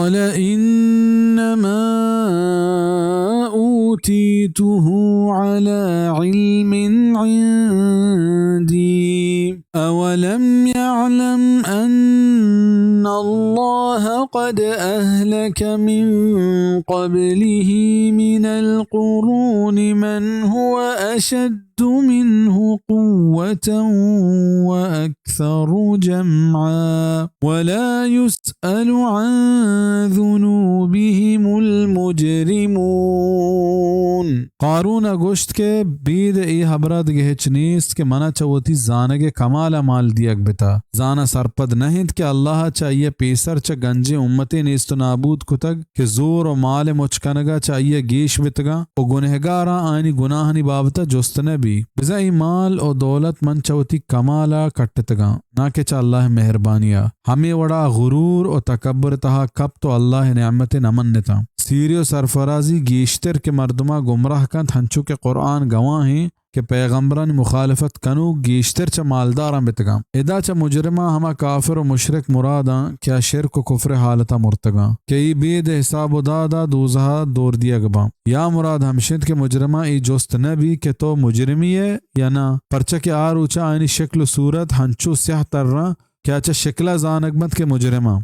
قال إنما أوتيته على علم عندي أولم يعلم أن الله قد أهلك من قبله من القرون من هو أشد منه قوة وأكثر جمعا ولا يسأل عن ذنوبهم المجرمون۔ قارون ءَ گوشت کہ بید اے ہبرا دگہ ہچ نیست کہ منا چہ وتی زانگ ءِ کمال ءَ مال دیگ بتا۔ زاناں سرپد نہ انت کہ اللہ ءَ چہ آئی ءَ پیسر چہ گنجیں امتے نیست و نابود کتگ کہ زور و مال ءِ مچ کنگ ءَ چہ آئی ءَ گیش بتگاں و گنہگاراں آیانی گناہانی بابت ءَ جست نہ بی۔ بزاں اے مال و دولت من چہ وتی کمال ءَ کٹتگاں، ناں کہ چہ اللہ ءِ مہربانی ءَ۔ ہمے وڑا غرور و تکبر ءِ تہا کپت و اللہ ءِ نعمت ءَ نہ منتاں۔ سیری و سرفرازی گیشتر کہ مردماں گمراہ کنت، ہنچو کہ قرآن گواہیں کہ پیغمبرانی مخالفت کنوک گیشتر چہ مالداراں بتگاں۔ ادا چہ مجرماں ہما کافر و مشرک مراداں کہ آ شرک و کفر ءِ حالتا مرتگاں کہ اے بید حساب و دادا دوزہا دور دیگ باں۔ یا مراد ہمش انت کہ مجرماں اے جست نہ بی کہ تو مجرمی ئے یا نہ، پرچا کہ آ روچا آیانی شکل و صورت ہنچو سیاہ تراں کہ آ چہ شکلا زانگ بنت کہ مجرماں۔